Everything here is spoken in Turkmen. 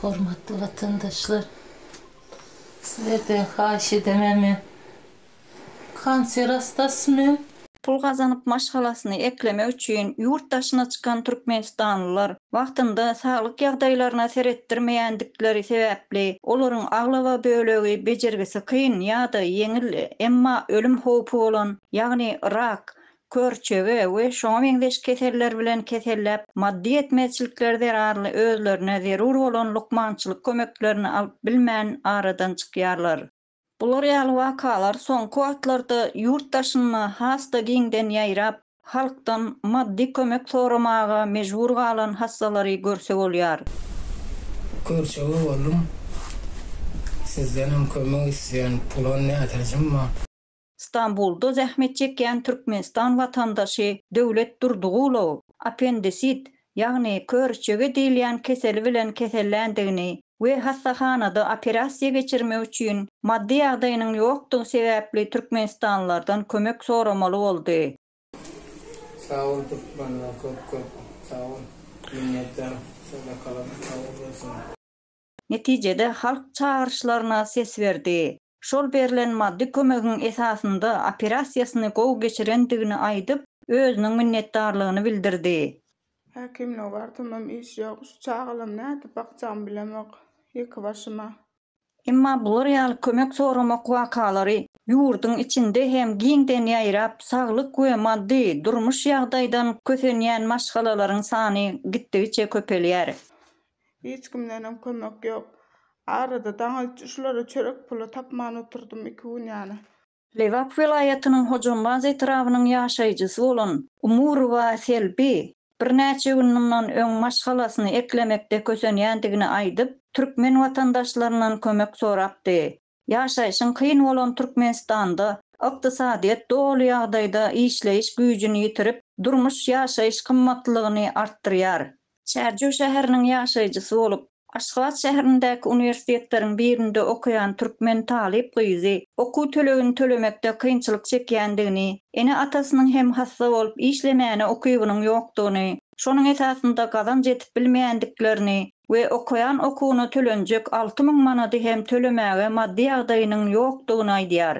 Hormatly watandaşlar! Sizlerden haýyş edemän men kanser hastasy men. Pul gazanyp maşgalasyny eklemek üçin ýurt daşyna çykan türkmenistanlylar wagtynda saglyk ýagdaýlaryna seretdirmeýändikleri sebäpli olaryň aglaba bölegi bejergisi kyn ýa-da ýeňil emma ölüm howpy bolan ýagny rak, körçege we şoňa meňzeş keseller bilen keselläp maddy ýetmezçilikler zerarly özlerine zerur bolan lukmançylyk kömeklerini alyp bilmän aradan çykýarlar. Bular ýaly wakalar soňky wagtlarda ýurt daşynda has-da giňden ýaýrap, halkdan maddy kömek soramaga mejbur galan hassalary görse bolýar. Körçege boldum. Sizdenem kömek isleýän pula nätäjim bar. Stambulda zähmet çekýän Türkmenistan watandaşy Döwlet Durdygulow appendisit, ýagny köriçege diýilýän keseli bilen keselländigini we hassahanada operasiýa geçirmek üçin maddy ýagdaýynyň ýokdugy sebäpli türkmenistanlylardan kömek soramaly boldy. Sag bol türkmenler köp köp sag bol minnetdar sadakalaryňyz kabul bolsun. Netijede halk çagyryşlaryna ses berdi. Şol berlen maddy kömegiň esasynda operasiýasyny gowy geçirendigini aýdyp, özüniň minnetdarlygyny bildirdi. Häkimlige barsamam iş ýok. Şu çagalamy nädip bakjagymy bilemok. Ýeke başyma. Emma bular ýaly kömek soramak wakalary ýurduň içinde hem giňden ýaýrap, saglyk we maddy, durmuş ýagdaýdan kösenýän maşgalalaryň sany gitdigiçe köpelýär. Hiç kimdenem kömek ýok. Arada daňa şulara çörek puly tapman oturdym iki gün ýaly. Lebap welaýatynyň Hojambaz etrabynyň ýaşaýjysy bolan Umurowa Selbi birnäçe gün mundan öň maşgalasyny eklemekde kösenýändigini aýdyp, türkmen watandaşlaryndan kömek sorapdy. Ýaşaýşyň kyn bolan Türkmenistanda ykdysadyýet doly ýagdaýda işleýiş güýjüni ýitirip, durmuş-ýaşaýyş gymmatlygyny artdyrýar. Çärjew şäheriniň ýaşaýjysy bolup, Aşgabat şäherindäki uniwersitetleriň birinde okaýan türkmen talyp gyzy okuw tölegini tölemekde kynçylyk çekýändigini, ene-atasynyň hem hassa bolup işlemäne ukybynyň ýokdugyny, şonuň esasynda gazanç edip bilmeýändiklerini we okaýan okuwyna tölenjek 6000 manady hem tölemäge maddy ýagdaýynyň ýokdugyny aýdýar.